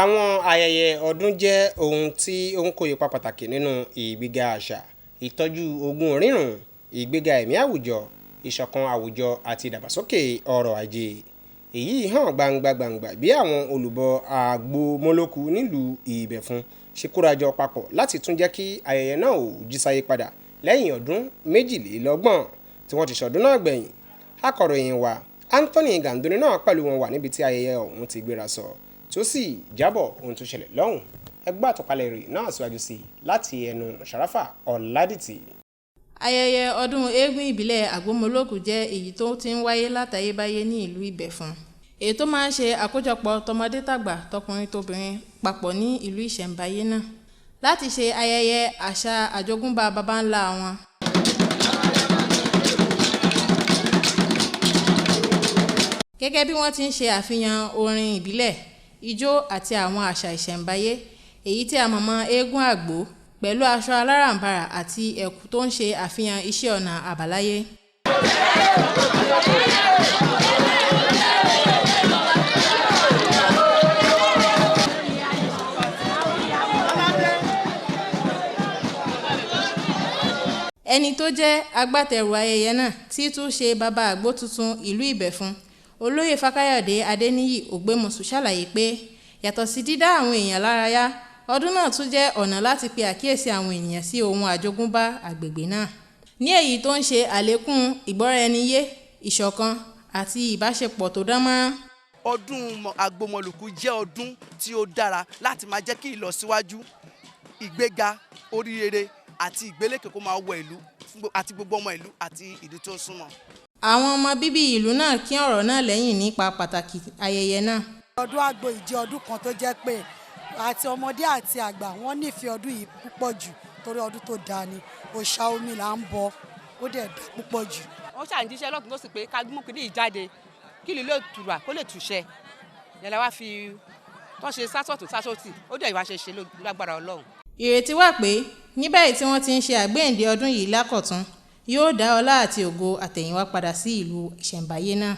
Àwọn ayẹyẹ ọdún jẹ́ ohun tí ó ń kó ipa pàtàkì nínú ìgbéga àṣà, ìtọ́jú ogún orírun, ìgbéga ẹ̀mí àwùjọ, ìṣọ̀kan àwùjọ àti ìdàgbàsókè ọrọ̀ ajé. Èyí hàn gbangba-gbàngba bí àwọn olùbọ Àgbòmọlókù nílùú Ìbẹ̀fun ṣe kórajọ papọ̀ láti tún jẹ́ kí ayẹyẹ náà ó jí sáyé padà lẹ́yìn ọdún 22 tí wọ́n ti ṣọdún náà gbẹ̀yìn. Akọ̀ròyìn wa Anthony Gandoni náà pẹ̀lú wọn wà níbi tí ayẹyẹ ọ̀hún ti gbéra sọ, tí ó sì jábọ̀ ohun tó ṣẹlẹ̀ lọ́hùn. Ẹ gbọ́ àtúpalẹ̀ ìròyìn náà síwájú sí i láti ẹnu Sharafa Ọ̀làdìtì. Ayẹyẹ ọdún eégún ìbílẹ̀ Àgbòmọlókù jẹ́ èyí tó ti ń wáyé látayébáyé ní ìlú Ìbẹ̀fun, èyí tó máa ń ṣe àkójọpọ̀ tọmọdé-tàgbà, tọkùnrin-tobìnrin papọ̀ ní ìlú ìṣẹ̀ǹbáyé náà láti ṣe ayẹyẹ àṣà àjogúnbá baba ńlá wọn. Gẹ́gẹ́ bí wọ́n ti ń ṣe àfihàn orin ìbílẹ̀, ijó àti àwọn àṣà ìṣẹ̀ǹbáyé, èyí tí a mọ̀ mọ́ eégún àgbò pẹ̀lú aṣọ aláràǹbarà àti ẹ̀kú tó ń ṣe àfihàn iṣẹ́ ọnà àbáláyé. Ẹni tó jẹ́ agbátẹrù ayẹyẹ náà tí tún ṣe bàbá àgbò tuntun ìlú Ìbẹ̀fun, Olóyè Fákáyọ̀dé Adéníyì Ògbómọ̀ṣọ́ ṣàlàyé pé yàtọ̀ sí dídá àwọn èèyàn lárayá, ọdún náà tún jẹ́ ọ̀nà láti pe àkíyèsí àwọn ènìyàn sí ohun àjogúnbá agbègbè náà, ní èyí tó ń ṣe àlékún ìgbọ́raẹniyé, ìṣọ̀kan àti ìbáṣepọ̀ tó dán mọ́rán. Ọdún Àgbòmọlùkù jẹ́ ọdún tí ó dára láti máa jẹ́ kí ìlọsíwájú, ìgbéga, oríire àti ìgbélékè kó máa wọ ìlú àti gbogbo ọmọ ìlú àti ìlú tó súnmọ́. Àwọn ọmọ bíbí ìlú náà kín ọ̀rọ̀ náà lẹ́yìn nípa pàtàkì ayẹyẹ náà. Ọdún àgbo yìí jẹ́ ọdún kan tó jẹ́ pé àti ọmọdé àti àgbà wọ́n nífẹ̀ẹ́ ọdún yìí púpọ̀ jù torí ọdún tó dáa ni. Òòṣà omi là ń bọ, ó dẹ̀ dá púpọ̀ jù. Wọ́n ṣàǹjíṣẹ́ lọ́tùn lósì pé ká mú kíní ìjáde kí ìlú lè tùrà kó lè túṣẹ. Yẹn la wá fi tán ṣe sásọ̀tún sásọ̀tì, ó dẹ̀ ìwà ṣe ṣe lágbára Ọlọ́run. Ìrètí wà pé ní báyìí tí wọ́n ti ń ṣe àgbéǹde ọdún yìí lákọ̀tun, yóò dá ọlá àti ògo àtẹ̀yìnwá padà sí ìlú ìṣẹ̀ǹbáyé náà.